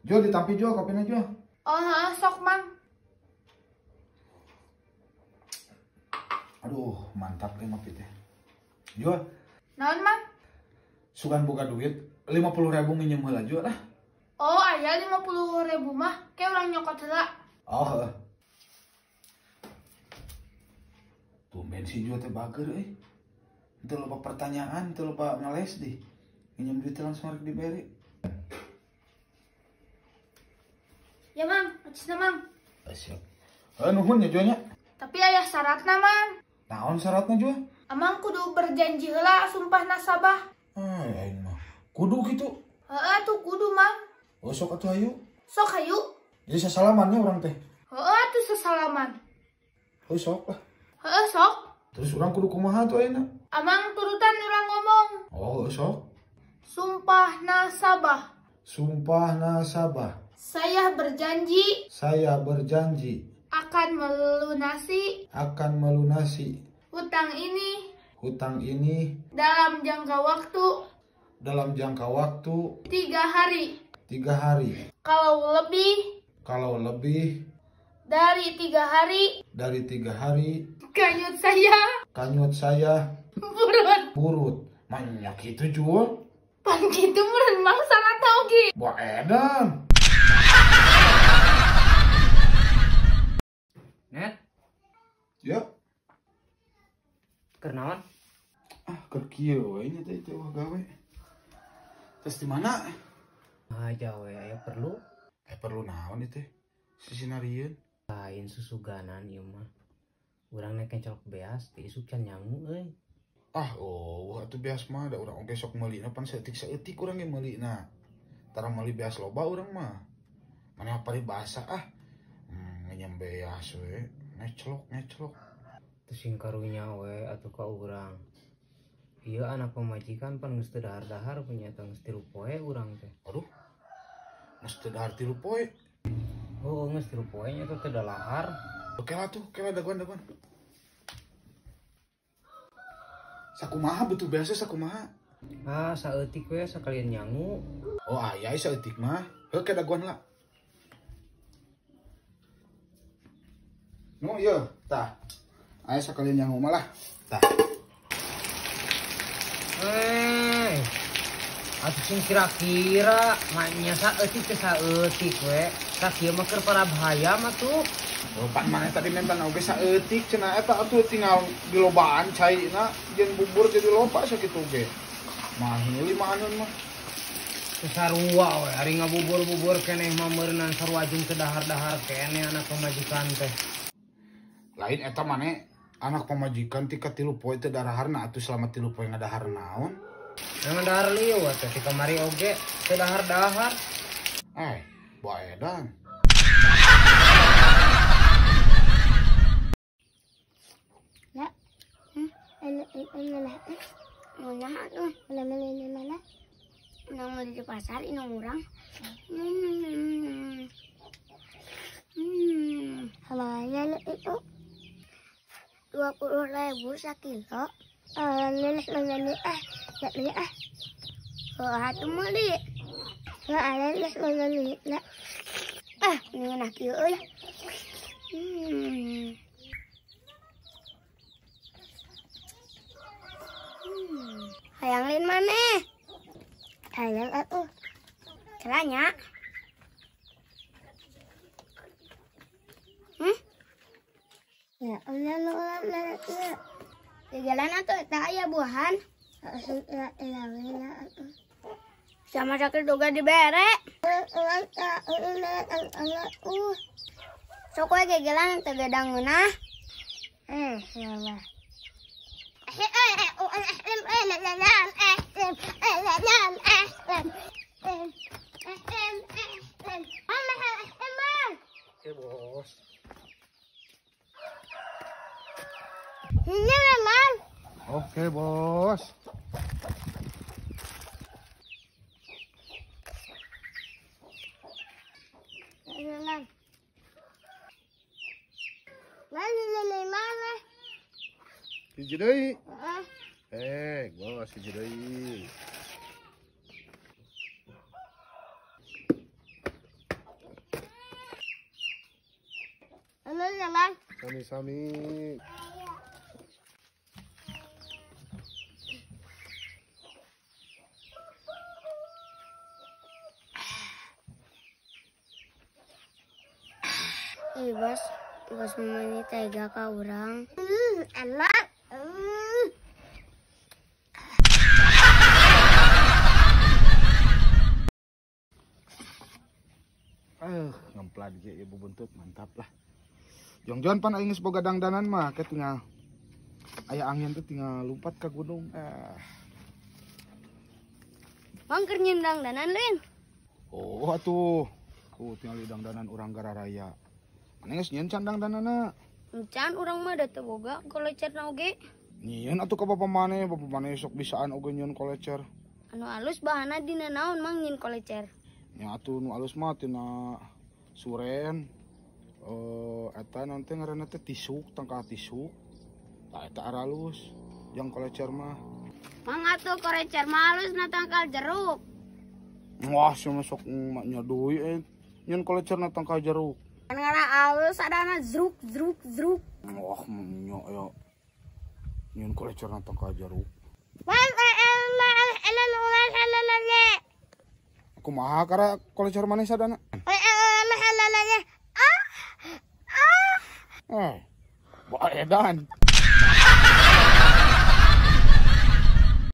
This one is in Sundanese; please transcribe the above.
Jual ditampi jual kopina jual. Oh, heeh, sok Mang. Aduh, mantap euy ngopi teh. Jual. Naon Mang? Sugan boga duit 50.000 nginjem heula jual lah. Oh, aya 50.000 mah, ke urang nyokot heula. Oh, heeh. Tumben si Jual teh bager euy. Teu loba pertanyaan, teu loba ngeles deh. Nginjem duit langsung rek dibere. Ya Mang, acisna Mang. Siap. Nuhun ya Jualnya. Tapi aya syaratna Mang. Naon syaratna Jual? Amang kudu berjanji heula sumpah nasabah. Aing mah kudu kitu. Heeh tuh kudu Mang. Oh sok atuh hayu. Sok hayu. Jadi sasalamannya urang teh. Heeh atuh sasalaman. Oh sok lah. Heeh sok. Terus urang kudu kumaha tuh ayeuna? Amang turutan urang ngomong. Oh sok. Sumpah nasabah. Sumpah nasabah. Saya berjanji. Saya berjanji. Akan melunasi. Akan melunasi. Hutang ini. Hutang ini. Dalam jangka waktu. Dalam jangka waktu. 3 hari. 3 hari. Kalau lebih. Kalau lebih. Dari 3 hari. Dari 3 hari. Kanyut saya. Kanyut saya. Burut. Burut. Banyak itu Jul. Pan gitu meureun Mang salah tau ge. Wah edan. Net. Ya. Keur naon? Ah, keur kieu we nya teh teh gawe. Terus di mana? Ah, gawe aya perlu. Perlu naon ieu teh? Sisinarieun. Lain susuganan ieu mah. Urang nek kencok beas ti isuk can nyangu euy. Ah, oh, atuh beas mah da urang oge sok meulina pan saeutik-saeutik urang ge meulina. Tara meuli beas loba urang mah. Maneh paribasa ah. Ngenyem beas we, ngeclok ngeclok. Teu sing karunya we atuh ka urang. Ieu anak pamajikan pan geus teu dahar-dahar punya teh geus 3 poe urang teh. Aduh. Geus teu dahar 3 poe. Oh, geus 3 poe nya teh teu dalahar. Oke lah tuh, oke lah daguan-daguan. Sakumaha butuh biasa sakumaha. Ah, saeutik we sakalian nyangu. Oh, aya saeutik mah. Heuh ke daguan lah. Nu ieu, tah. Aya sakalian nyangu malah. Tah. Eh. Atuh sing kira-kira maknya saeutik teh saeutik we. Sakieu mah keur parabahaya mah tuh. Oh, pan maneh tadi mentan oge saeutik cenah eta atuh tinggal dilobaan caina jeung bubur jadi loba sakitu ge. Mah limaanun mah. Sarua we ari ngabubur-bubur keneh mah meureunnan sarua jeung teu dahar-dahar keneh anak pamajikan teh. Lain eta maneh anak pamajikan ti ka 3 poe teu daraharna atuh selama 3 poe ngadahar naon? Ngadahar lieu teh ti kamari oge teu dahar-dahar. Bae edan. Nang di pasar inong urang. Halanya itu 20.000 sakilo. Hayang lain maneh. Hayang atuh. Celanya. Ya Allah, di jalan atuh eta aya buahan. Sama sakit juga dibere. Sok we gegelan teu gedang ngeunah. Ya Allah. Oke, bos. Oke, bos. Hiji deui. Bos, hiji deui. Nuhun ya, Mang. Sami-sami. Ih, bos, bos mama ini tega ka urang. Enak. Ngemplan ge ieu bubuntut mantap lah. Jongjon pan aing geus boga dangdanan mah ke tinggal aya angin tuh tinggal lompat ke gunung. Mang keur nyeun dangdanan lain. Oh atuh. Tuh tinggal di dangdanan urang gararaya. Maneh geus nyieun can dangdanana? Encan urang mah da teu boga kolecerna oge. Nyieun atuh ka bapa maneh sok bisaan oge nyieun kolecer. Anu alus bahana dina naon mang nyieun kolecer? Nya atuh nu alus mah tina suren. Eta naon teh ngaranna teh tisuk, tangkal tisuk. Tah eta aralus jang kolecer mah. Mang atuh kolecer mah alus na tangkal jeruk. Wah, sia mah sok nya deui nyieun kolecer na tangkal jeruk. Kan ngarah alus adana zruk zruk zruk. Wah, nya ya. Nyieun kolecer na tangkal jeruk. Kumaha kara kolecer maneh sadana? Baedan.